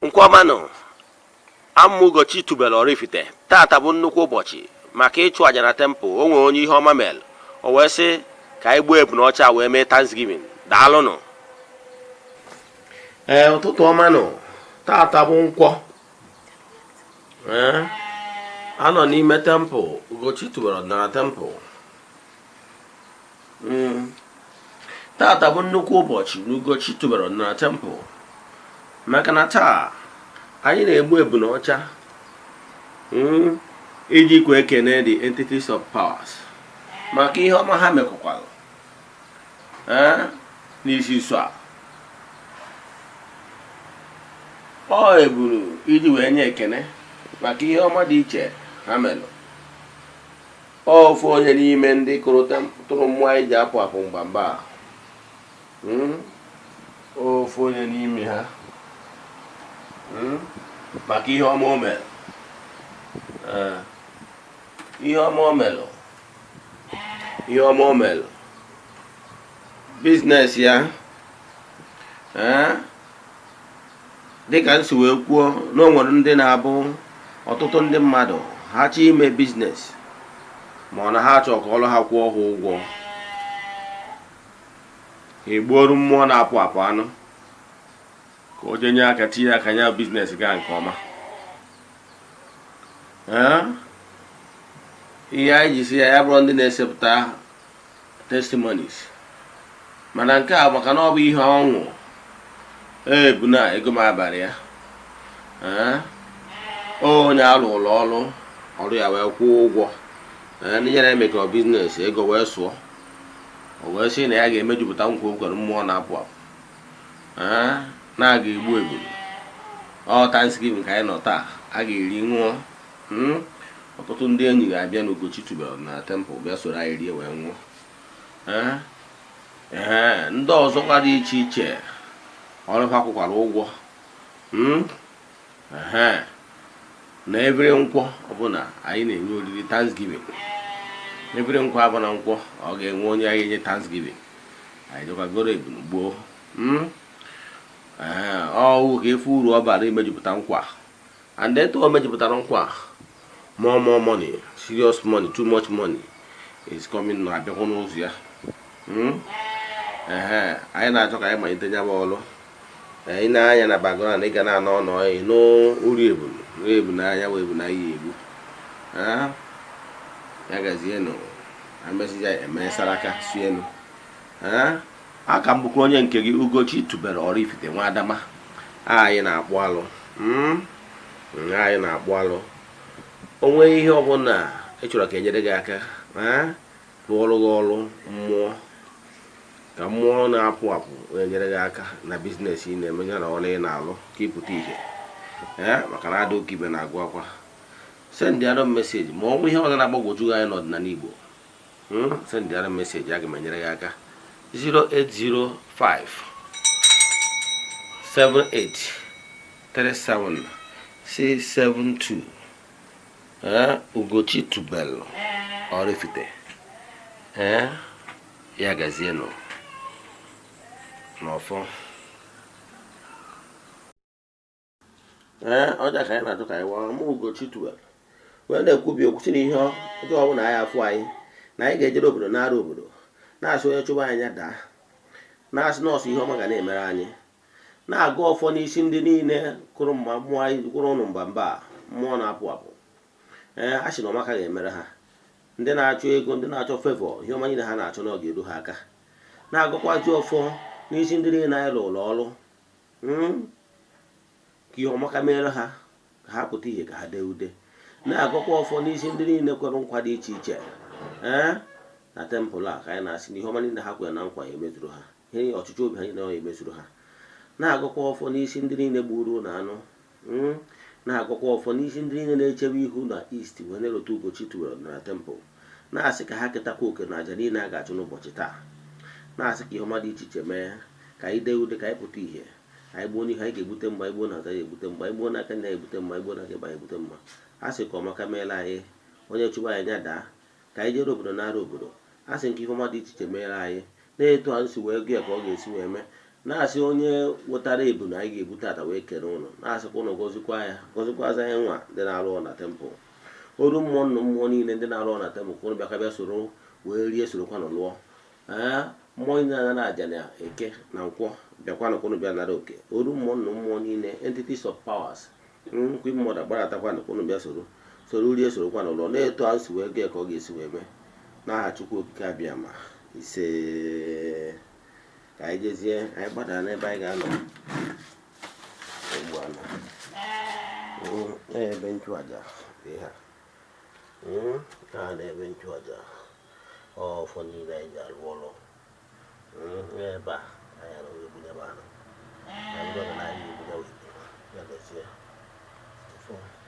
Nkwọ ọma nụ. Amụ Ugochi tubelu Oraifite. Tata bụ nnukwu ụbọchị maka ịchụ àjà na temple. O nwere onye ihe ọma mere, o wee sị ka anyị gbuo ebunu ọcha wee mee Thanksgiving. Daalụnụ. Ee, ụtụtụ ọma nụ. Tata bụ nkwọ. Ee, anọ n'ime temple Ugochi tubelu ọdịnala temple. Tata bụ nnukwu ụbọchị n'Ugochi tubelu ọdịnala temple, maka na taa anyị na-egbu ebunu ọcha iji kwe ekene the entities of powers maka ihe ọma ha mekọkwara n'isi nso a. Ọ ebunu iji wee nye ekene maka ihe ọma dị iche ha melụ. Ofu onye n'ime ndị kụrụ tụrụ mmụọ anyị ji apụ apụ mgbamba a. Ofu onye n'ime ha, maka ihe ọma o mere, ihe ọma o melụ, ihe ọma o melụ business ya. Ee, dịka m si wee kwuo na o nwere ndị na-abụ ọtụtụ ndị mmadụ ha chọọ ime business, ma ọ na ha chọọ ka ọrụ ha kwụọ ha ụgwọ, ha egbuoru mmụọ na-apụ apụ anụ ka o jenye aka, tinye aka ya, business gaa nke ọma. Ee, ihe anyị ji si ya, ya bụrụ ndị na-esepụta testimonies, mana nke a maka na ọ bụ ihe ọṅụ ebu na ego m abalị ya. Ee, onye alụrụ ọrụ, ọrụ ya wee kwụọ ụgwọ. Ee, ndị ya na-emekọ business, ego wee sụọ, o wee sị na ya ga-emejupụta nkwa o kwere mmụọ na-apụ apụ. Ee, na a ga-egbu ebulu. Ọ Thanksgiving ka anyị nọ taa. A ga-eri, ṅụọ. Ọtụtụ ndị enyi ga-abịa n'Ugochi tubelu na temple bịa soro anyị rie wee ṅụọ. Ee, ndị ọzọkwa dị iche iche ọrụ ha kwụkwara ụgwọ. Ee, na every nkwọ ọbụla anyị na-enye oriri Thanksgiving. Every nkwọ abụla nkwọ, ọ ga-enwe onye anyị enye Thanksgiving. Anyị jekwagoro ebunu gboo. Ee, ọwụ ka efu uru ọ bara imejupụta nkwa. And etu o mejupụtara nkwa, more more money, serious money, too much money is coming, na-abịakwa n'ụzọ ya. Ee, anyị na-achọ ka anyị malite nya bụ ọrụ. Anyị na-anya na background, ị ga na-anọ ọnọ n'uri ebunu ebunu anya wee ebunu anyị egbu. Ya gazienụ. Emesịa, eme saraka sienụ. Aka m bụkwa onye nke gị, Ugochi tubelu Oraifite nwa Adama. Anyị na-akpụ alụ, anyị na-akpụ alụ. Onwe ihe ọbụla ị chọrọ ka enyere gị aka, rụọrụ gị ọrụ mmụọ, ka mmụọ na-apụ apụ enyere gị aka na business ị na-eme ya na ọrụ ị na-alụ, ka ịpụta ihe, ee, maka na ada oke ibe na-agụ akwa, send ịara m message. Ma ọ bụ ihe ọzọ na-agbagwoju gị anya n'ọdịnala Igbo, send ịara m message, aga m enyere gị aka. 0805 78 37 672. Ee, Ugochi tubelu Oraifite. Ee, ya gazienụ n'ọfọ. Ee, ọja ka anyị na-achọ ka anyị waa mụ. Ugochi tubelu wee na-ekwubi okwu si na ihe ọjọọ ọbụla anyị afụ anyị na anyị ga-ejere obodo nara obodo, na-asị onye chụba anyị ya daa, na-asị nọọsụ ihe ọma ga na-emere anyị, na-agụ ọfọ n'isi ndị niile kụrụ mma mmụọ anyị kwụrụ ụnụ mba mba mmụọ na-apụ apụ. Ee, a sị na ọmaka ga-emere ha. Ndị na-achọ ego, ndị na-achọ favour, ihe ọma niile ha na-achọ na ọ ga-eru ha aka. Na-agụkwazi ọfọ n'isi ndị niile anyị lụrụ ọrụ, ka ihe ọmaka mere ha, ka ha pụta ihe, ka ha dee ude. Na-agụkwa ọfọ n'isi ndị niile kwere nkwa dị iche iche, ee, na temple a, ka anyị na-asị na ihe ọma niile ha kwere na nkwa ya emezuru ha, ihe ọchịchị obi ha niile ọ emezuru ha. Na-agụkwa ọfọ n'isi ndị niile gburu na anụ. Na-agụkwa ọfọ n'isi ndị niile na-echebe ihu na east wee na-erote Ugochi tubelu na temple, na-asị ka ha ketakwa oke na aja niile a ga-achụ n'ụbọchị taa, na-asị ka ihe ọma dị iche iche mee, ka anyị dee ude, ka anyị pụta ihe. Anyị gbuo n'ihu, anyị ga-egbute mgba. Anyị gbuo n'azụ, anyị egbute mgba. Anyị gbuo n'aka nna, anyị egbute mma. Anyị gbuo n'aka ịgba, anyị egbute mma. A sị ka ọmaka meela anyị. Onye chụba anyị ya daa. Ka anyị jere obodo nara obodo. A sị nke ihe ọma dị iche iche meere anyị. Na-etu anyị si wee gụ ya ka ọ ga-esi wee mee. Na-asị onye wetara ebunu anyị ga-ebu tata wee kere ụnụ, na-asịkwa ụnụ gọzikwa ya, gọzikwazi anyị nwa ndị na-arụ ọrụ na temple, oru mmụọ nnụ mmụọ niile ndị na-arụ ọrụ na temple, ka ụnụ bịa ka bịa soro wee rie, sorokwanụ lụọ. Ee, mmụọ niile na-anara aja na Eke na Nkwọ, bịakwanụ ka ụnụ bịa nara oke. Oru mmụọ nnụ mmụọ niile, entities of powers, queen mother, gbaratakwanụ ka ụnụ bịa soro soro rie, sorokwanụ lụọ. Na-eto a si wee gee ka ọ ga-esi wee mee n'aha Chukwu Okike Abịa ma. Ise. Ka anyị jezie, anyị gbadara n'ebe anyị ga-anọ ugbu a na ebe nchụaja dị ha a na ebe nchụaja ọfọ niile anyị ji arụ ọrụ ebe a. Anyị arụghị egbu ebe ahụ anyị bụrụ na anyị egbu ya wee ya gozie.